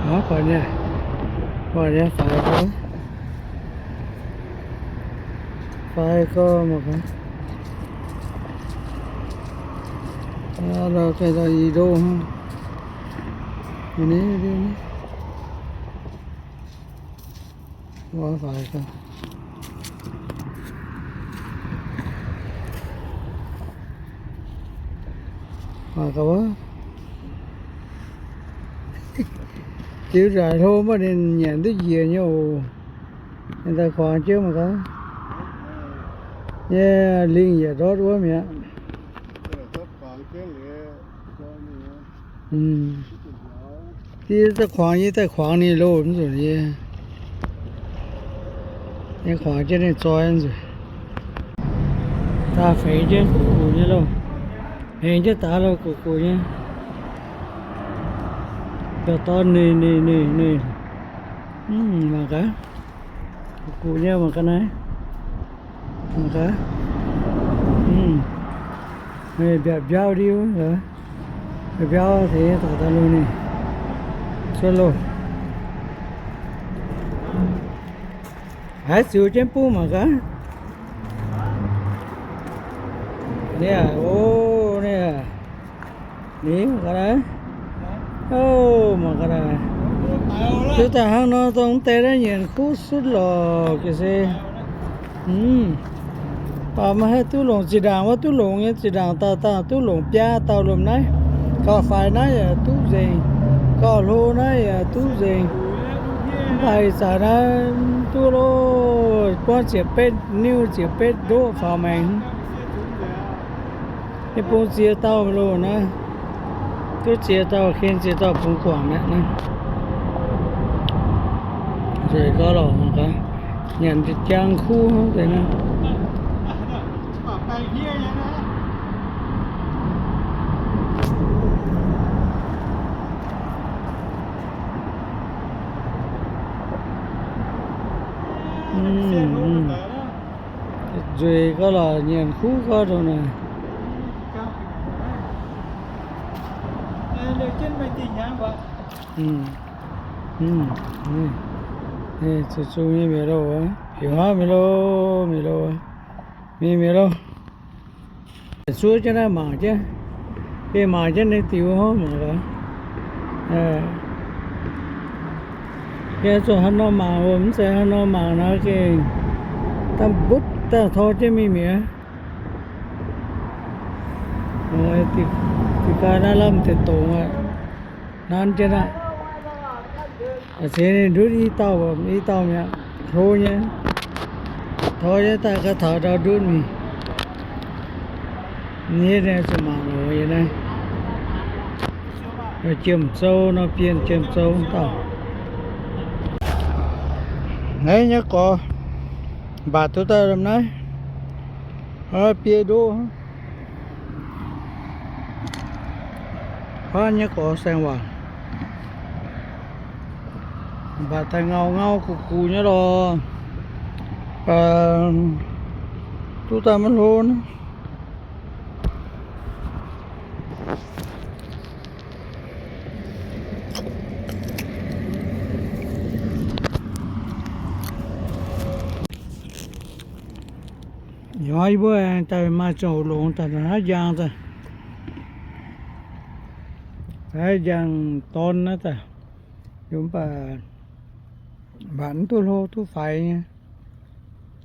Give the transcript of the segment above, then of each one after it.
Aa, buatc nyei, buatc nyei, faix gorx, faix gorx mangc gaax. Aa, lorz ganh lorz i ndoqv hnangv. Mv ni, ni, ni. Faix gorx. Mangc gaax wuov. Diuh nzaaic hlo mv baac ninh nyanc duqv njiec nyei oc. Ninh daaih kuangx jienv mangc gaax. Nyei lingh yietc ndortv wuov mi'aqv. Div daaih kuangx, yie daaih kuangx ninh loh mv nzunc yie. Yie kuangx jienv ninh zoi nzunc. Daaih fengx jienv guqc guqc nyei loh. Fengx jienv daaih loh guqc guqc nyei. Biauv-dorn nuih nuih nuih nuih. Mangc gaax. Guqc guqc nyei mangc gaax naaiv. Mangc gaax. Mbiaauc mbiaauh ndiuv, mbiaauh tengx daaih daaih lungh ninh cuotv loh. Haiz ziux jienv bung mangc gaax. Niaa, o, niaa. Ni, mangc gaax naaiv. O, mangc gaax naaiv. Duqv daaih hnangv nor, dongh mv deix naaiv nyienc kuv sutv lorqc, ga'sie. Mv baac maiv haih duqv longc zinh ndaangc, wuov duqv longc nyei zinh ndaangc dauh dangh duqv longc biaa dauh lomh naaiv. Gauh faix naaiv yaac duqv nzengc, gauh hlo naaiv yaac duqv nzengc. Mv baac ih zanc naaiv duqv loh, buangv ziepc betv niuv ziepc betv ndoqv faaux maengx. Yie bung ziex dauh loh naaiv. Duqv ziex dauh, ken ziex dauh bungx guangc mi'aqv naaiv. Nzueic gau lorqc mangc gaax. Nyanc jang kuv deix naaiv. Nzueic gau lorqc, nyanc kuv gau dongh naaic. Zuqc zungh nyei mienh loh, heuc hnangv mienh loh, mienh loh, mienh, mienh loh. Zuov jienv naaiv mangc jienv, gengh mangc jienv ninh diux hnangv mangc gaax. Yie zuqc haaix nor mangc, mv zeiz haaix nor mangc nor gengh daaih mbutv daaih tor jienv mingh mi'aqv. Diuh ga'naaiv lamh deix dongz aqv, nanv jienv aqv. A'ceix ninh ndutv i dauh, i dauh mi'aqv, hlo nyei. Tor jienv daaih ga'taux ndau ndutv mingh. Nyei naaiv zuqc mangc loz yie naaiv. Jiem-zou nor, bienh jiem-zou dauh. Naaiv nyei gorx, mbatc duqv daaih lomh naaiv, biei ndoqv. Huaav nyei gorx saeng-waanc. Mbatc daaih ngau ngau guqc guqc nyei lorqc. Duqv daaih maiv hlo naaiv. Nyoih yie mbuo aengx daaih maaih ziangh hoc longx daaih naaiv njang daaih, naaiv njang dorn naaiv daaih, yie mv baac mbatc mv duqv hlo duqv faix nyei,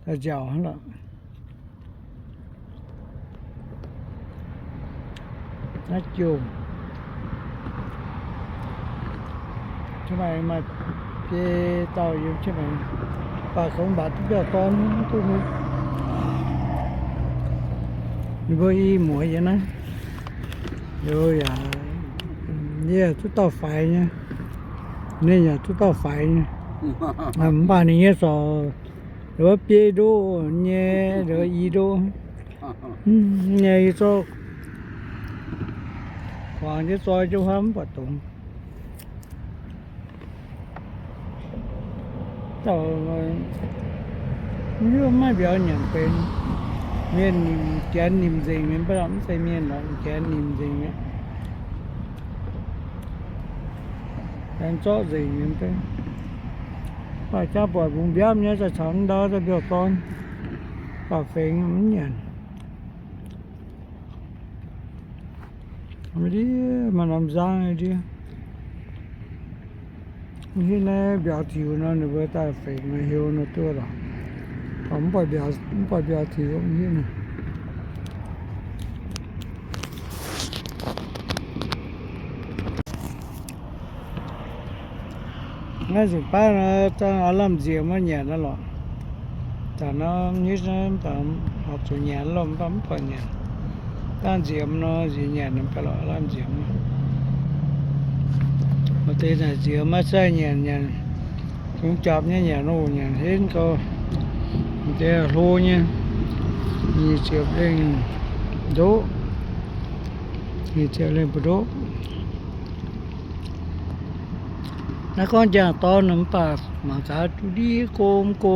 daaih nziaauc hnangv lorqc. Naaiv jomc. Cien maaih, maaih biei dauh yiem cien maaih, baac kungx mbatc duqv biauv-dorn mv duqv hlo. Ninh mbuo i muoz yiem naaiv. Yaac, yie duqv dauh faix nyei. Ninh yaac duqv dauh faix nyei. Mv baac ninh nyei zorc wuov biei ndoqv nyei, wuov i ndoqv nyei, yie zorqv kuangx jienv zoi jienv huaav mv buatc dongz. Dauh mv maaih mbiauz nyanc benx. Mienh nimc janx nimc nzengc mi'aqv, mv baac mv zeiz mienh lorqc, janx nimc nzengc mi'aqv. Aengx zorqv nzengc nyei. Mv baac jangv buatc mbungv mbiaamv nyei, daaih caux mv ndau daaih mbiauh dorn, baac fengx mv nyanc. Ndiev maaih norm nzangv ndiev. Hitv naaiv mbiauz tiux nor, ninh mbuo daaih fengx heuc nor duqv lorqc. Mv baac mv buatc mbiauz tiux hitv naaiv. Naaiv nzunc baav nor, dangh aav lamh nziemx wuov nyanc naaiv lorqc. Dangh nor hitv naaiv, mv baac horpc zuqc nyanc lorqc, mv baac mv buatc nyanc. Dangh nziemx nor, nziemx nyanc mv baac lorqc, lamh nziemx. Maaih deix naaic nziemx maiv zaih nyanc, nyanc zungx japc nyei, nyanc oc, nyanc henv gau. Maaih deix hlo nyei, nyic ziepc lengh ndoqv, nyic ziepc lengh mbu'ndoqv. Naaiv gorngv njang-dorn mv baac mangc gaax, duqv ndiev go mv go,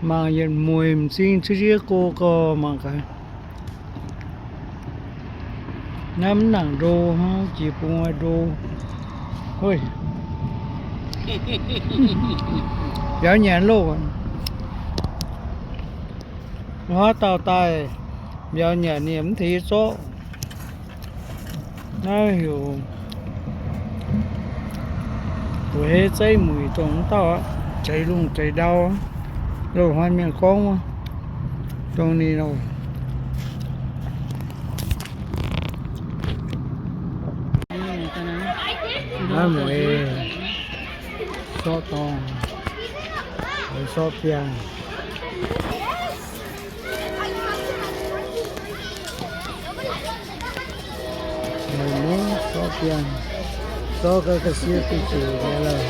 mangc yietc mueic m'zing cuotv ndiev go gau mangc gaax. Naaiv mv nangc ndo hnangv, jiex bung ndo. Biaux nyanc loh. Huaav dauh daaih mbiauz nyanc ninh mv tengx yie zorqv. Naaiv heuc bueix zeiv muic dongh mv dauh aqv, zeix lungh zeix ndau. Loz-hnoi mienh gorngv wuov, dongh ninh oc. Naaiv mueiz sortv dorngh, sortv biangh. Mueiz mungv sortv biangh, sortv gau ga'sie duqv zuqc nyei lorqc.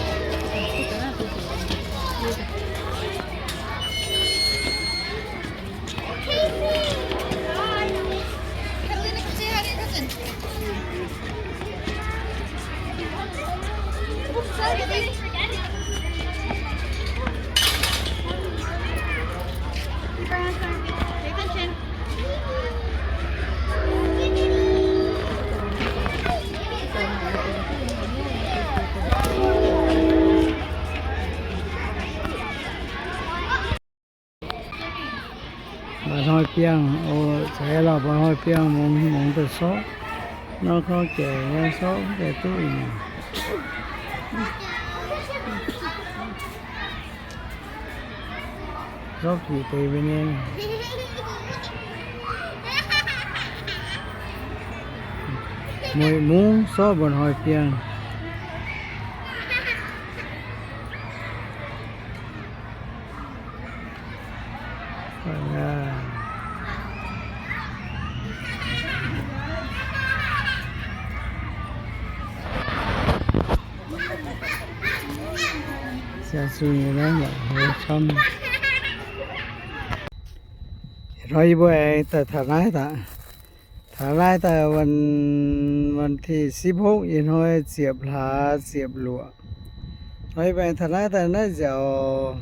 Mba'hnoi biangh, o, ceix lauh mba'hnoi biangh, mungz, mungz daaih sortv. Nor gorngv jaic nyei sortv daaih duqv nyei. Sortv jiex deix mbuo nyei. Mueiz mungv sortv mba'hnoi biangh. Siang-sung nyei naaiv yaac hlo camv. Ih hnoi yie mbuo aengx daaih taux naaiv daaih, taux naaiv daaih วันที่สิบหก ih hnoi ziepc hlaax ziepc luoqc. Hnoi yie mbuo aengx taux naaiv daaih naaiv nziaauc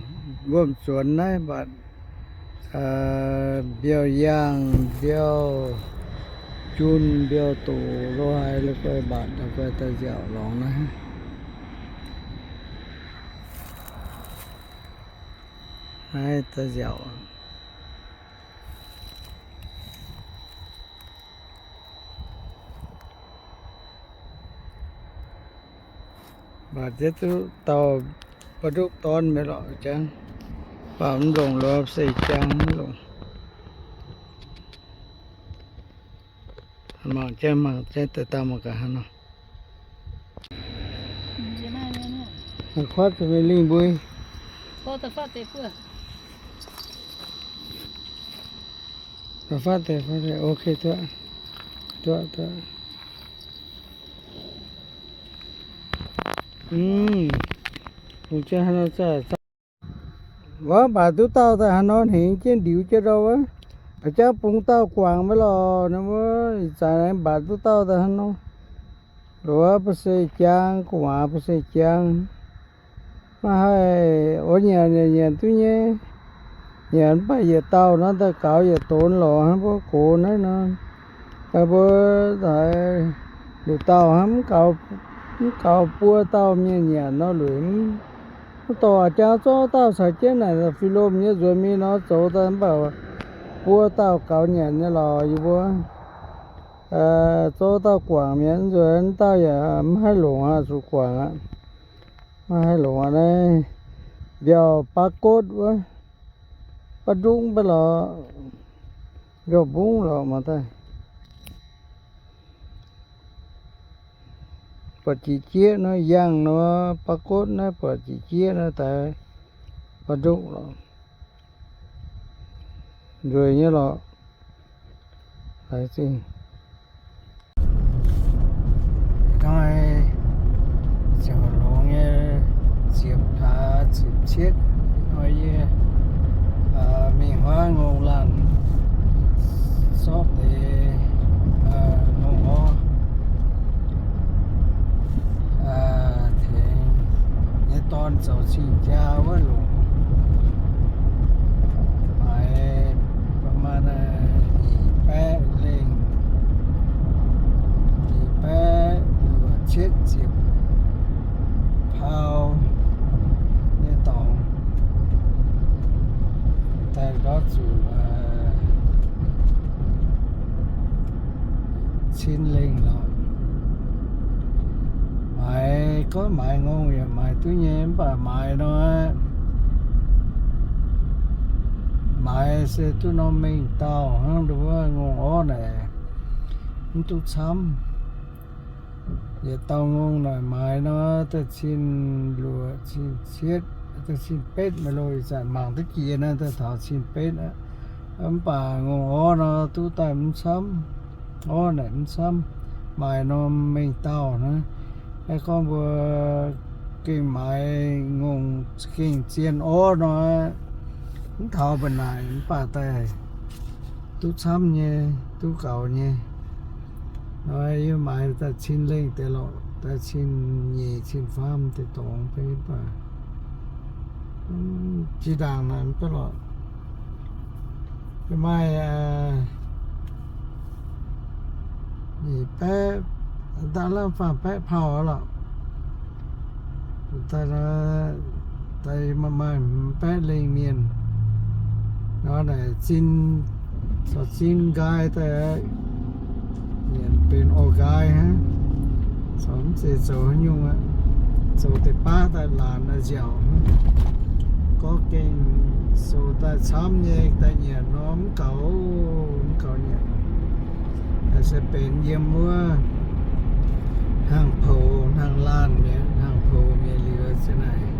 wuom-zuonx naaiv mbatc, mbiauh yangh, mbiauh jun, mbiauh doc lo haaix lo guai mbatc lo guai daaih nziaauc lorngx naaiv. Naaiv daaih nziaauc. Mbatc jienv duqv dauh ba'nduqv dorn mingh lorqc jangv, mv baac mv longc lo se jangv mv longc. Mangc jienv, mangc jienv daaih dauh mangc gaax hnangv nor. Kuotv zuqc mingh lingh mbuo. Da'faatv deix, faatv deix, ok, duqv, duqv, duqv. Mv, bungx jienv hnangv nor zaqc. Wuov mbatc duqv dauh daaih hnangv nor hnengx jienv ndiux jienv ndau wuov. A'jangv bungx dauh guangc maiv lorqc, wuov ih zanc aengx mbatc duqv dauh daaih hnangv nor. Loz-hnoi ba'se jangv, gu'nguaaz ba'se jangv. Maiv haih, o, nyanc nyanc nyanc duqv nyei. Nyanc mv baac yietc dauh nor daaih gaux yietc donx lorqc hnangv mbuo gox naaiv nor. Mbuo haaix nduqc dauh hnangv mv gaux, Mv gaux buo dauh mienh nyanc nor lueic mv, mv dorh jaa zorqv dauh caux jienv naaic fih lomh nyei nzuonx mingh nor zoux daaih mv baac buo dauh gaux nyanc nyei lorqc yie mbuo. Zorqv dauh guangc mi'aqv, nzuonx dauh yaac mv haih longc aqv, zuqc guangc aqv. Mv haih longc aqv naaiv mbiauh baav gotv wuov, baav ndungv mv baac lorqc, mbiauh mbungv lorqc mangc daaih. Buatc jiex jieqv nor, yangh nor, baav gotv naaiv buatc jiex jieqv naaiv daaih baav ndungv lorqc. Nzueic nyei lorqc. Laengz zingh. Hnoi ziouc longx nyei, ziepc hlaax ziepc cietv hnoi yie mingh huaav ngongh laanh sortv deix ngongh orv tengx nyei dorn zoux cing-jaa wuov longc, maaiz ประมาณ nyic baeqv lengh, nyic baeqv luoqc cietv ziepc pau nyei dorngx. Daaih ndortv zuqc cin lengh lorqc. Maaiz, gorngv maaiz ngongh yaac maaiz duqv nyei, mv baac maaiz nor, maaiz se duqv norm mengh dauh hnangv, nduov ngongh orv naaic mv duqv camv. Yietc dauh ngongh naaic maaiz nor, da'cin luoqc, cin cietv, da'cin betv maiv loz, ih zanc mangc duqv jiex naaiv daaih taux cin betv aqv. Mv baac ngongh orv nor duqv daaih mv camv. Orv naaic mv camv, maaiz norm mengh dauh naaiv. Gorngv mbuo gengh maaiz ngongh gengh zien orv nor, mv taux mbu'naaic mv baac daaih duqv camv nyei, duqv gaux nyei. Nor yie maaiz daaih cin lengh deix lorqc, daaih cin nyeic cin faam deix dorngx baac jiex ndaangc naaic mv baac lorqc. Maaih nyeic baeqv, daaih lamh faam baeqv pau lorqc. Daaih maaih hmz baeqv lengh mienh nor naaic zin, corc zin nqaai daaih, nyanc benx orv nqaai hnangv, corc mv zeiz zoux haaix nyungc aqv. Zoux deix baav daaih laanc nziaauc hnangv. Gorngv gengh zoux daaih camv nyei daaih nyanc nor mv gaux, mv gaux nyanc. Se benx yiem wuov hnaangx poux hnaangx laanh mi'aqv, hnaangx poux mi'aqv liuz za'naaic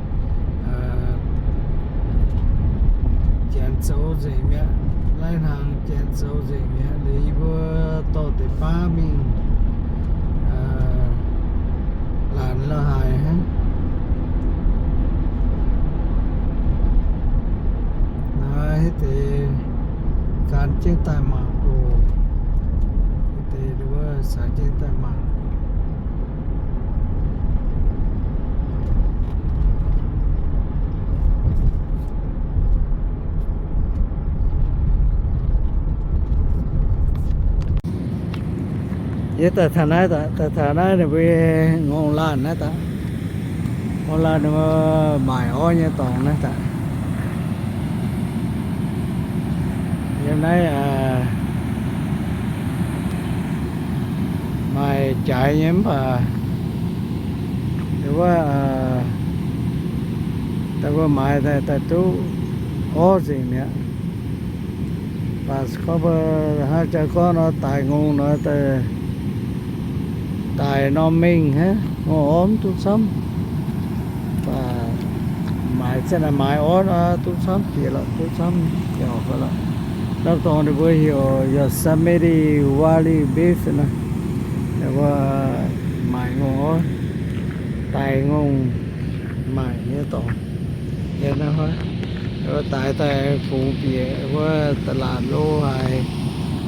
janx zoux nzengc mi'aqv, lai-hnaangx janx zoux nzengc mi'aqv liuz yie mbuo dorh deix baav mingh laanc la'haaix hnangv. Naaiv deix gan jienv daaih mangc oc. Deix wuov caux jienv daaih mangc. Yie daaih taux naaiv, daaih taux naaiv ninh mbuo ngongh laanh naaiv daaih. Ngongh laanh ninh mbuo maaic orv nyei dorngx naaiv daaih. Yiem naaiv maaih jaaix nyei mv baac wuov, daaih mbuo maaiz daaih duqv orv nzengc mi'aqv. Baac gorngv mbuo hnangv jaax gorngv nor, daaix ngongh nor, daaix norm mengh hnangv, ngongh orv mv duqv camv. Baac maaiz za'naaic maaiz orv nor duqv camv bieqc lorqc, duqv camv yaac fai lorqc. Norm dorngx ninh mbuo heuc Yosemite Valley Beef nor, ninh mbuo maaiz ngongh orv, daaix ngongh maaic nyei dorngx. Daaix daaih fungx bieqc wuov da'laatc lo haaix,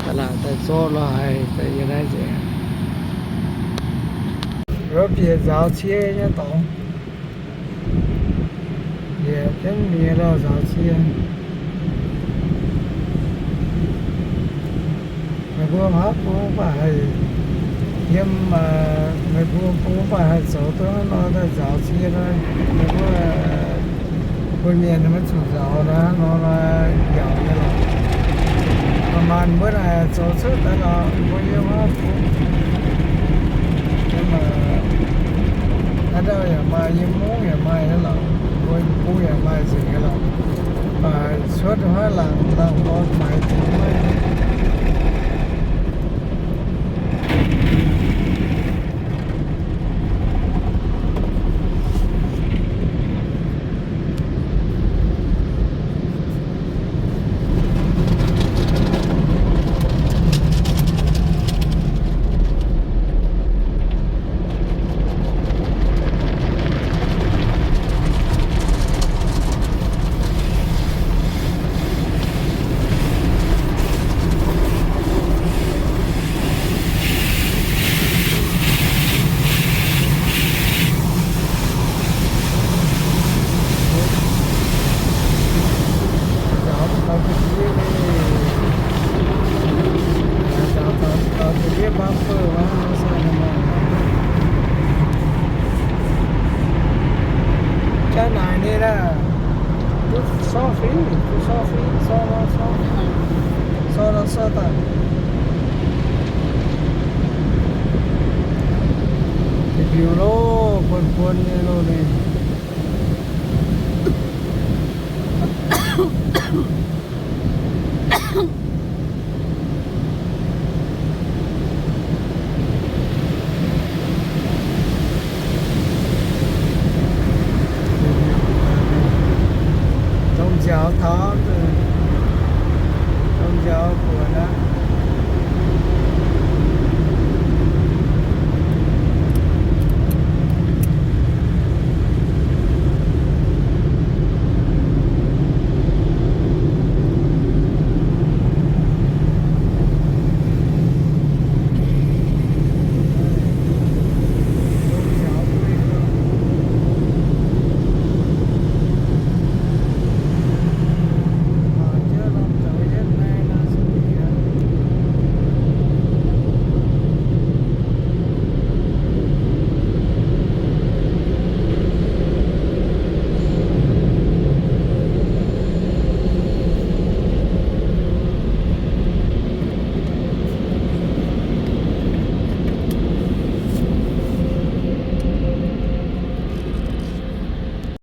da'laatc daaih zorqv lo haaix daaih yiem naaiv nzengc. Wuov bieqc nzaaux cie nyei dorngx. Bieqc jienv mingh lauh nzaaux cie. Meih mbuo maiv bung baac haih Yiem meih mbuo bung mv baac haih zoux duqv hnangv nor daaih nzaaux cie nor, ninh mbuo bun mienh maiv zuqc nzaaux nor, hnangv nor nor mbiaauc nyei lorqc. Maaih maanh mbuo naaic zoux cuotv daaih lorqc, mbuo yiem hnangv bung. Yiem haaix ndau yaac maaih, yiem mungv yaac maaih nyei lorqc, mbuo bung yaac maaih nzengc nyei lorqc. Mv baac cuotv hnangv laangc laangc orn maaiz zingx maiv Jaa naaic ninh aah, duqv sorv fih, duqv sorv fih, sorv nor sorv, sorv nor sorv daaih. Mbiungc loh, buonc buonc nyei loh ninh. Dongh nziaaux taux